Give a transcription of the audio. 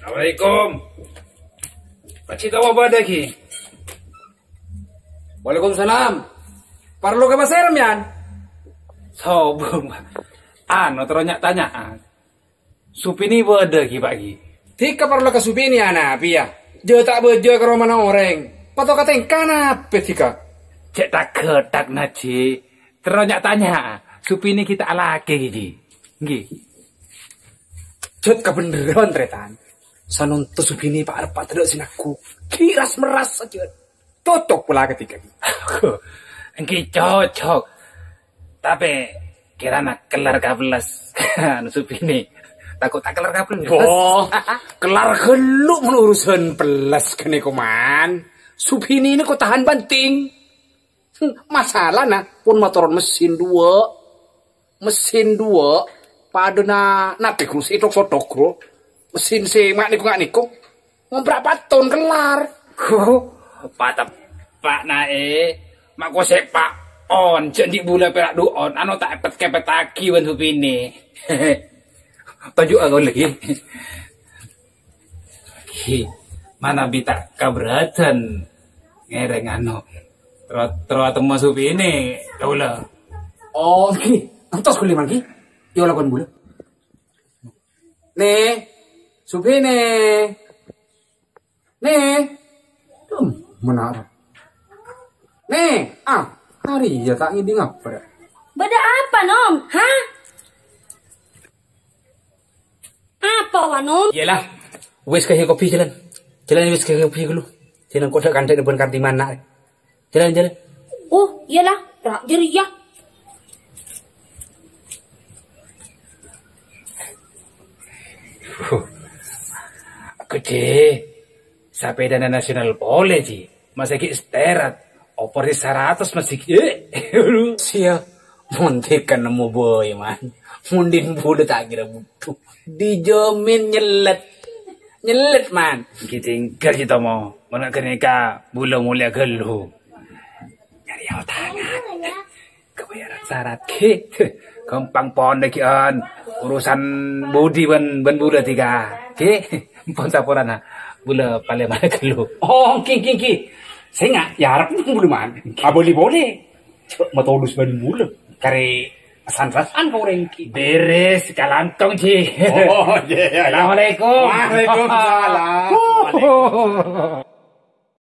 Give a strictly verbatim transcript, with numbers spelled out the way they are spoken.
Assalamualaikum. Pak Cito, apa ada lagi? Waalaikumsalam. Parlo ka pasèra, Yan? Sobung, Pak. Anu, terro nya-tanya'an. Supini bâdâ ghi, Pak, ghi? Dhika parlo ka Supini, ana', pèya. Jhâ' ta' bâjâ ka romana orèng. Pato ka tèngka napè dhika? Cè' ta' ghâttak, Naji. Terro nya-tanya, Supini ghi' ta' alakè, ghi, Ji? Ngghi. Jhât kabhendherrân, Tretan. Sanonto Supini pa' arep padâ' sè nanggu. Ghi' ras-merras sajân. Cocok pola kadhika. Engghi cocok. Tapè kèrana kellar kapellas. Anu Supini. Tako' ta' kellar kapellas. Oh, kellar ghâllu mon urusan pellas ghânèka, Man. Supini nèko tahan banting. Hmm, masalana pon matoron mesin duwâ'. Mesin duwâ' padâna napè, Gus, èthok-sothok, Gus. Mesin sè ma' nèko, ma' nèko. Ngompra' patton kellar. Gu, pateppa' naè. Ma' kosè pa'on, jhâ' andi' bulâ pèra' du'on, ano ta' èpèt-kèpèttaghi bân Supini. Toju'a kaulâ, ghi. Ghi, manabi ta' kaberatan ngèrèng ano. Terro, terro atemmo Supini, kaulâ. Oh, ghi. Antos kulli manggi. Yo lakon bulâ. Nè, Supini. Nè. Dum, menara. Nè, ah, arèya ta' ngèdhing apa, rè? Bâdâ apa, Nom? Hah? Apa, wa, Nom? Iyalah, wis ka kopi jhâlân. Jhâlân wis ka kopi ghâllu. Jhâlân kodhâ kandhâ bân kanti mana, rè. Jhâlân, jhâlân. Oh, iyalah, ra' jârèya. Huh. Gedhe. Sapèdana nasional polè, Ji. Masè ghi' sterat. Opor saratos masè ghi'. Eh, sia. Mon dhika nemmo bhâi, Man. Mon dhin bulâ ta' kèra butuh. Dijamin nyellet. Nyellet, Man. Ghi' tinggal, Ji Tomo. Mon ghânèka bulâ molèya ghâllu. Nyarè otangan. Gawe syarat, ghi. Ghâmpang pon laghi'ân. Urusan budi bân, bân bulâ dhika. Ghi. Pon saporana. Bulâ palèman ghâllu. Oh, ghi, ghi, ghi. Sènga' ya arep bulâ, Man. Abâli polè. Matodus bân bulâ. Karè san-rasan ka orèng ghi. Beres, kalantong, Ji. Oh, iya, iya, iya. Assalamualaikum. Waalaikumsalam.